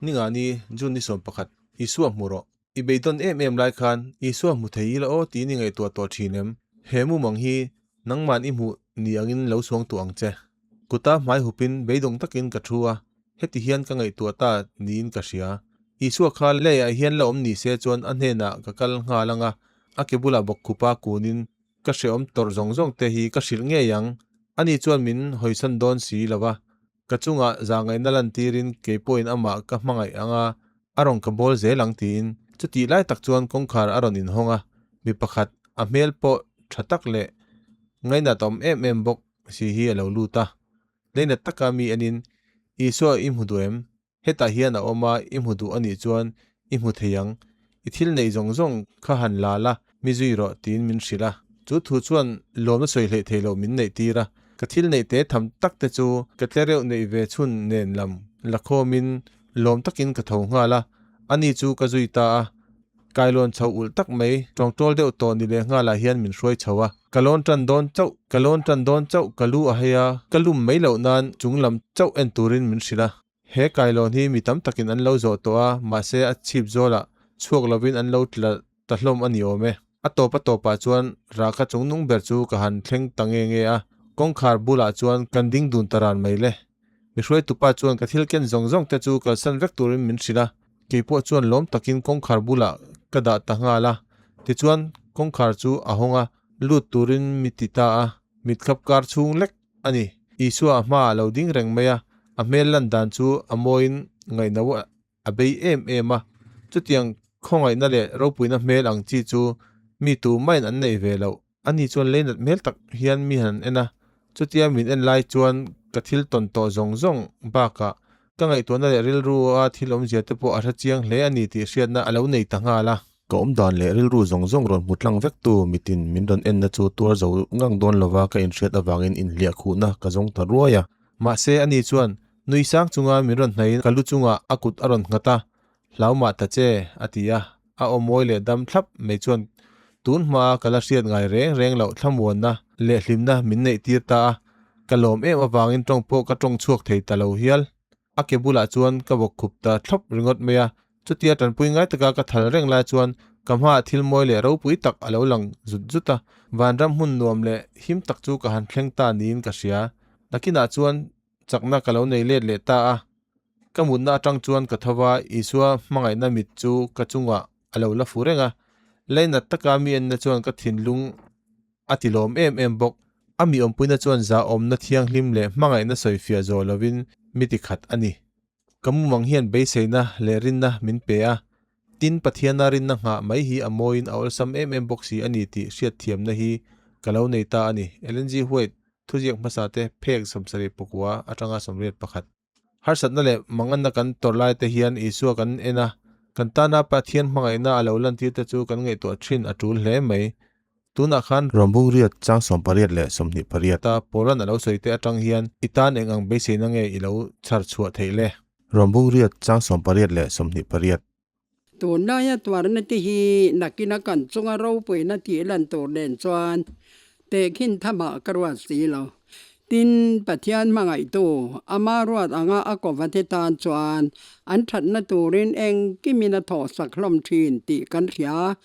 Ningani, June ni 11, Isua hmu rawh. I beidawn em em lai khan Isua hmu thei ila aw tiin i ngaihtuah tawh thin em? He mumang hi nangman i hmuh ni angin lo suang tuah ang che. Kuta hmai hupin beidawng takin ka thu a, heti hian ka ngaihtuah ta niin ka hria. Isua kha leiah hian la awm ni se chuan a hnenah ka kal nghal anga, a ke bulah bawk khupa kunin ka hrehawm tawrh zawng zawng te hi ka hrilh ngei ang. Ani chuan min hawisan dawn si lo va, Ka chungah zahngaihna lantirin kei pawhin amah ka hmangaih ang a, a rawn ka bawl zel ang tiin. Chutih lai tak chuan kawngkhar a rawn inhawng a, mi pakhat a hmel pawh tha tak leh ngainat awm em em bawk si hi a lo lut a. Leinat taka mi enin, Isua i hmu duh em? Hetah hian a awm a, i hmu duh anih chuan i hmu thei ang. I thil neih zawng zawng kha han la la, mi zui rawh tiin min hrilh a. Chu thu chuan lawmna sawi hleih thei loh min neih tir a. Ka thil neih te tham tak te chu ka tlereuh neih ve chhun nen lam la khawmin lawm takin ka tho nghal a, ani chu ka zui ta a. Kailawn chho ulh tak mai, tawngtawl deuh tawh ni leh nghalah hian min hruai chho a. Ka lawn tan dawn chauh, ka lawn tan dawn chauh, ka lu a hei a, ka lum mai loh nan chung lam chauh en turin min hrilh a. He kailawn hi mi tam takin an lo zawh tawh a, mahse a chhip zawlah chhuak lovin an lo tla ta hlawm a ni awm e. A tawp a tawpah chuan rahka chung nung ber chu ka han thleng ta nge nge a, kawngkhar bulah chuan kan ding dun ta ran mai le. Mi hruaitupa chuan ka thil ken zawng zawng te chu kalsan vek turin min hrilh a, Keipawh chuan lawm takin kawngkhar bulah ka dah ta nghal a, tichuan kawngkhar chu a hawng a, lut turin mi ti ta a, mitkhap kar chhung lek a ni. Isua a hmaah a lo ding reng mai a, a hmel lan dan chu a mawiin ngaihno a bei em em a, chutiang khawngaihna leh ropuina hmel ang chi chu mi tu main an nei ve loh. Ani chuan leinat hmel tak hian mi han en a, chutia min en lai chuan ka thil tawn tawh zawng zawng bakah ka ngaihtuahna leh rilru a thil awmzia te pawh a hre chiang hle a ni tih hriatna a lo nei ta nghal a. Ka awmdan leh rilru zawng zawng rawn hmu tlang vek tu mitin min rawn enna chu tuar zo ngang dawn lova ka inhriat avangin inhliah khuhna ka zawng ta ruai a. Mahse ani chuan nui sang chunga min rawn hnaiin ka lu chungah a kut a rawn nghat a, Hlau mah ta che, a ti a, a aw mawi leh dam thlap mai chuan tun hmaa ka la hriat ngai reng reng loh thlamuanna leh hlimna min neih tir ta a, ka lawm em avangin tawng pawh ka tawng chhuak thei ta lo hial. A ke bulah chuan ka bawk khup ta thlawp ringawt mai a, chutia tanpui ngai taka ka thal reng lai chuan ka hmaah thil mawi leh ropui tak a lo lang zut zut a, vanram hmun nuam leh him tak chu ka han thleng ta niin ka hria. Nakinah chuan chakna ka lo nei let leh ta a, Ka mutna atang chuan ka tho va, Isua hmangaihna mit chu ka chungah a lo la fu reng a. Leinat taka mi enna chuan ka thinlung a ti lawm em em bawk. A mi awmpuina chuan zahawmna thianghlim leh hmangaihna sawifiah zawh lovin mi ti khat a ni. Ka mumang hian beiseina leh rinna min pe a, tin Pathiana rinna nghah mai hi a mawiin a awlsam em em bawk si a ni tih hriatthiamna hi ka lo nei ta a ni. Ellen G. White thuziak hmasa te phek 79 atanga 81. Harsatna leh manganna kan tawrh lai te hian Isua kan en a, kan tana Pathian hmangaihna a lo lantir te chu kan ngaihtuah thin a tul hle mai. Tunah khan. Rawmbung riat chang 18 leh 28. Ta Paulan a lo sawi te atang hian i tan eng ang beiseina nge i lo chhar chhuah theih le? Rawmbung riat chang 18 leh 28. Tunlaia tuarna te hi nakina kan chunga ropuina tih lan tur nen chuan tehkhin thamah ka ruat si lo. Tin, Pathian hmangaihtu, ama ruat anga a kovate tan chuan an thatna turin engkimin a thawhsak hlawm thin tih kan hria.